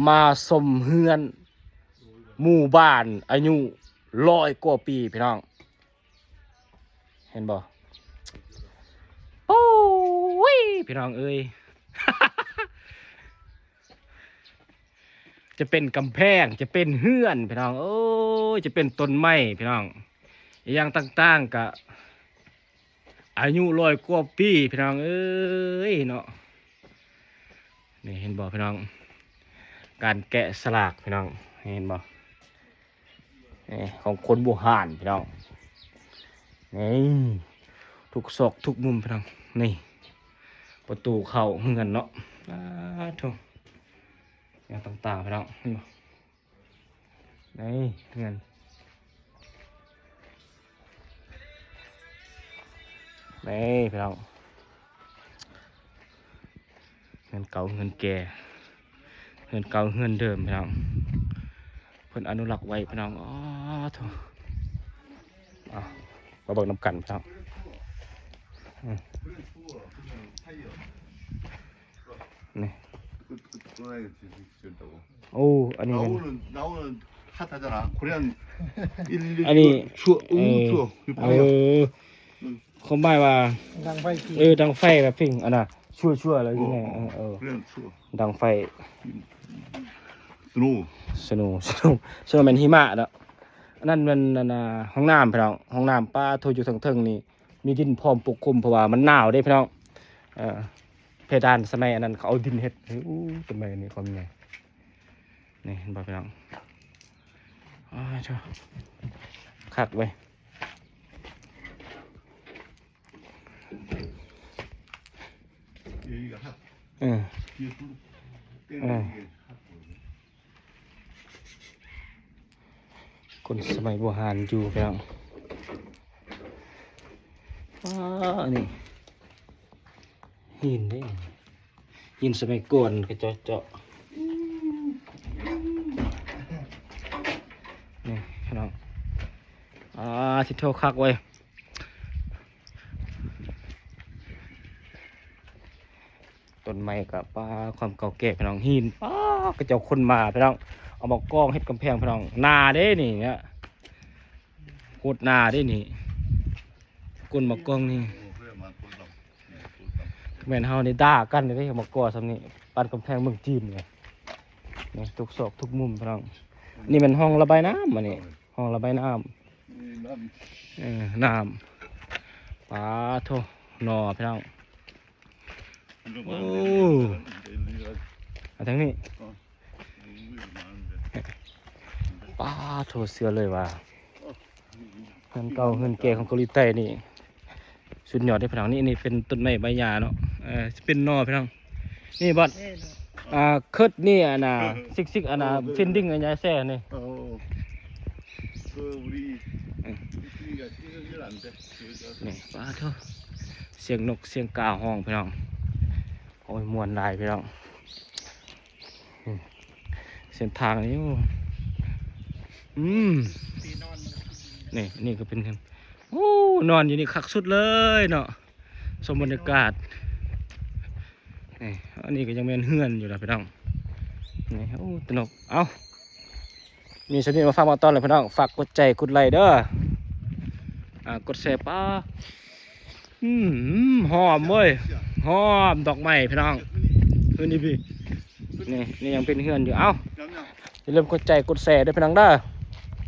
ມາຊົມເຮືອນໝູ່ບ້ານອາຍຸຮ້ອຍກວ່າປີພີ່ນ້ອງ ເຫັນບໍ່? ໂອ້ຍ ພີ່ນ້ອງເອີຍ ຈະເປັນກຳແພງ ຈະເປັນເຮືອນພີ່ນ້ອງເອີຍ ຈະເປັນຕົ້ນໄມ້ພີ່ນ້ອງ ອີ່ຫຍັງຕ່າງໆ ກະອາຍຸຮ້ອຍກວ່າປີພີ່ນ້ອງເອີຍເນາະ. ນີ້ເຫັນບໍ່ພີ່ນ້ອງ ການແກະສະຫຼາກພີ່ນ້ອງ ເຫັນບໍ່? ນີ້ຂອງຄົນບູຮານພີ່ນ້ອງ ນີ້ທຸກຊອກທຸກມຸມພີ່ນ້ອງ ນີ້ປະຕູເຂົ້າເຮືອນເນາະ ອາໂທ້ ຫຍັງຕ່າງໆພີ່ນ້ອງ ເຫັນບໍ່? ນີ້ເຮືອນ ນີ້ພີ່ນ້ອງ ເຮືອນເກົ່າເຮືອນແກ່ ເຮືອນເກົ່າເຮືອນເດີມພີ່ນ້ອງ ເພິ່ນອະນຸລັກໄວ້ພີ່ນ້ອງ ອາໂທ້ ເອົາ ມາເບິ່ງນຳກັນພີ່ນ້ອງ ອືມ ນີ້ 오오아니 추워. 어, 추워. 어, ຄວາມໝາຍວ່າ ດັງໄຟ ເອີ ດັງໄຟແບບພິງ ອັນນ່າ ຊົ່ວໆ ແລ້ວຢູ່ໃນ 어, 어, ເອີ 그냥 추워. ດັງໄຟ 스노우. ສະໂນ ສະໂນ ສະໂນແມ່ນຫິມະເນາະ ອັນນັ້ນແມ່ນ ອັນນ່າ ຫ້ອງນ້ຳພີ່ນ້ອງ ຫ້ອງນ້ຳ ປາໂທ້ ຢູ່ເທິງໆ ນີ້ ມີດິນພ້ອມປົກຄຸມ ເພາະວ່າມັນໜາວເດ້ພີ່ນ້ອງ ເອີ ເພດານສະໄໝອັນນັ້ນ ເຂົາເອົາດິນເຮັດ ໂອ້ ຕົ້ນໄມ້ອັນນີ້ຄວາມໃຫຍ່ ນີ້ເຫັນບໍ່ພີ່ນ້ອງ ອ້າໂທ້ ຄັກເວີຍ 이, 이, ເອີ 이, 이, ເອີ ຄົນສະໄໝບູຮານຢູ່ພີ່ນ້ອງ ວ້າ ນີ້ຫີນເດ້ ຫີນສະໄໝກ່ອນເຂົາເຈົ້າເຈາະ ນີ້ພີ່ນ້ອງ ອາ ຊິໂທ ຄັກເວີຍ. ຕົ້ນໄມ້ກະ ປາ ຄວາມເກົ່າແກ່ພີ່ນ້ອງ ຫີນ ປາ ເຂົາເຈົ້າຂົນມາພີ່ນ້ອງ ເອົາມາກອງເຮັດກຳແພງພີ່ນ້ອງ ໜາເດ້ນີ້ ໂຄດໜາເດ້ນີ້ ກົ້ນໝາກກອງນີ້ ແມ່ນເຮົານີ້ດ່າກັນເດ້ ເອົາມາກໍ່ສ່ຳນີ້ ປານກຳແພງເມືອງຈີນນີ້ ນີ້ທຸກຊອກທຸກມຸມພີ່ນ້ອງ ນີ້ແມ່ນຮ່ອງລະບາຍນ້ຳ ອັນນີ້ຮ່ອງລະບາຍນ້ຳ ເອີ ນ້ຳ ປາໂທ້ ໜໍ່ພີ່ນ້ອງ ໂອ້ ມາທາງນີ້ ປາໂທ້ ເຊື່ອເລີຍວ່າ ເຮືອນເກົ່າເຮືອນແກ່ຂອງເກົາຫຼີໃຕ້ນີ້ ສຸດຍອດເດ້ພີ່ນ້ອງ ນີ້ ນີ້ເປັນຕົ້ນໄມ້ໃບຫຍ້າເນາະ ເອີ ຊິເປັນໜໍ່ພີ່ນ້ອງ ນີ້ບອດ ນີ້ເນາະ ອ່າ ເຄີດນີ້ ອັນນ່າ ເອີ ຊິກໆ ອັນນ່າ ເອີ ເຟນດິງ ອັນຍາແຊນີ້ ເອີ ເອີ ນີ້ ປາໂທ້ ສຽງນົກສຽງກາຮ້ອງພີ່ນ້ອງ ໂອ້ຍ ມ່ວນຫຼາຍພີ່ນ້ອງ ເສັ້ນທາງນີ້ ອືມ ນີ້ ນີ້ກະເປັນ ໂອ້ ນອນຢູ່ນີ້ຄັກສຸດເລີຍເນາະ ຊົມບັນຍາກາດ ນີ້ ອັນນີ້ກະຍັງແມ່ນເຮືອນຢູ່ລະພີ່ນ້ອງ ນີ້ ໂອ້ ຕະໜົກ ເອົ້າ ມີສ່ຳນີ້ມາຝາກມາຕ້ອນລະພີ່ນ້ອງ ຝາກກົດໃຈກົດໄລເດີ ອ່າ ກົດແຊ ປາ ອືມ ຫອມເວີຍ ຫອມດອກໄມ້ພີ່ນ້ອງ ຄືນີ້ພີ່ ນີ້ ນີ້ຍັງເປັນເຮືອນຢູ່ ເອົ້າ ຢ່າລືມກົດໃຈກົດແຊເດີພີ່ນ້ອງເດີ